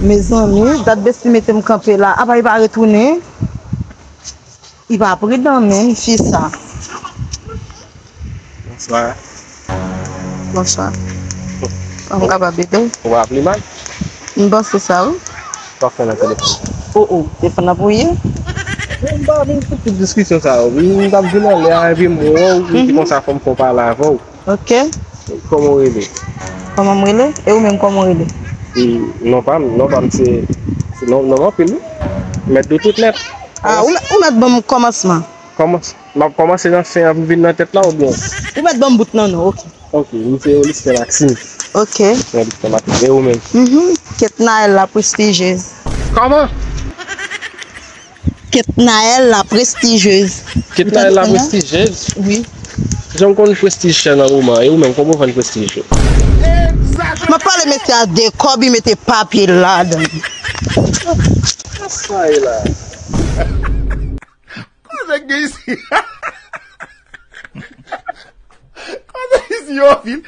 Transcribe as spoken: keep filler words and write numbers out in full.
Mezanmi, dat Bestie mete m kanpe la. Apa li pa retounen? Li pa pridan menm, fi sa. Bonswa. Bonswa. Kòman m kapab ede w? Ou pa ap li mal? M panse sa, wi. Sa w fè nan telefòn? O, o, telefòn nan pou ye? M pa vin pou tout diskisyon sa yo. M t ap vin anlè a, epi m wè w, m di konsa fò m fè yon pale avè w. Ok. Kòman w rele? Kòman m rele? E ou menm, kòman w rele? Non pa m, non pa m se, se non, non anpil, wi. Mèt de tout mèt. Ah, ou mèt, ou mèt ban m kòmansman. Kòmans, m ap kòmanse nan fen an pou vin nan tèt la oubyen? Ou mèt ban m bout nan non, ok. Ok, m se Olisken Maxime. Ok. Olisken Maxime. E ou menm? Mhm. Ketnael la prestijez. Kòman? Ketnael la prestijez. Ketnael la Ou tande? Prestijez? Wi. Jan m konn prestij chè nan moman, e ou menm, kòman w vann prestij yo? M ap pale mesye a de kòb, li mete papye ladan. Sa e la. Koze k gen isi? Koze isi yo anpil.